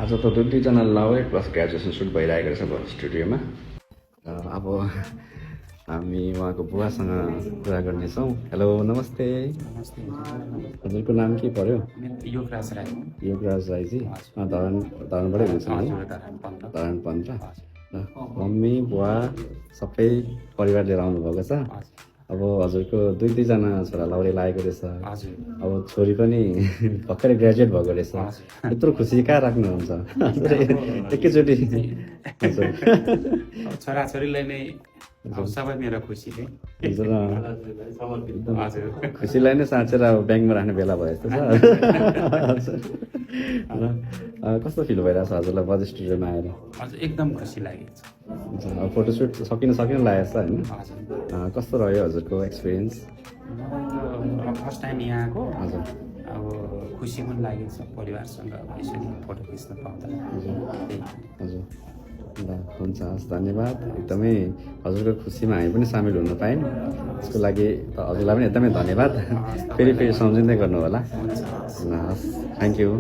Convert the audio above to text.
आज त दुईजना लभै प्लस ग्रेजुएसन सुट भइरहेको रहेछ भयो स्टुडियोमा। अब हामी उहाँको बुवासँग कुरा गर्नेछौँ। हेलो नमस्ते। नमस्ते। हजुरको नाम के पर्यो? योगराज राई। योगराज राईजी धरानबाटै हुनुहुन्छ नि? धरान 15। मम्मी बुवा सबै परिवार लिएर आउनुभएको छ। अब हजुरको दुईजना छोरा लाउरे लागेको रहेछ। अब छोरी पनि भर्खरै ग्रेजुएट भएको रहेछ। यत्रो खुसी कहाँ राख्नुहुन्छ एकैचोटि? छोराछोरीलाई नै सबै मेरो खुसीले खुसीलाई नै साँचेर अब ब्याङ्कमा राख्ने बेला भयो जस्तो छ। कस्तो फिल भइरहेछ हजुरलाई बज स्टुडियोमा आएर? हजुर एकदम खुसी लागेको छ। अब फोटोसुट सकिन लागेको छ होइन? कस्तो रह्यो हजुरको एक्सपिरियन्स? फर्स्ट टाइम यहाँ आएको। हजुर। अब खुसी पनि लागेको छ परिवारसँग यसरी फोटो खिच्न पाउँदा। हजुर ल हुन्छ, हस् धन्यवाद। एकदमै हजुरको खुसीमा हामी पनि सामेल हुन पायौँ, त्यसको लागि हजुरलाई पनि एकदमै धन्यवाद। फेरि सम्झिँदै गर्नु होला। हस् थ्याङ्क यू।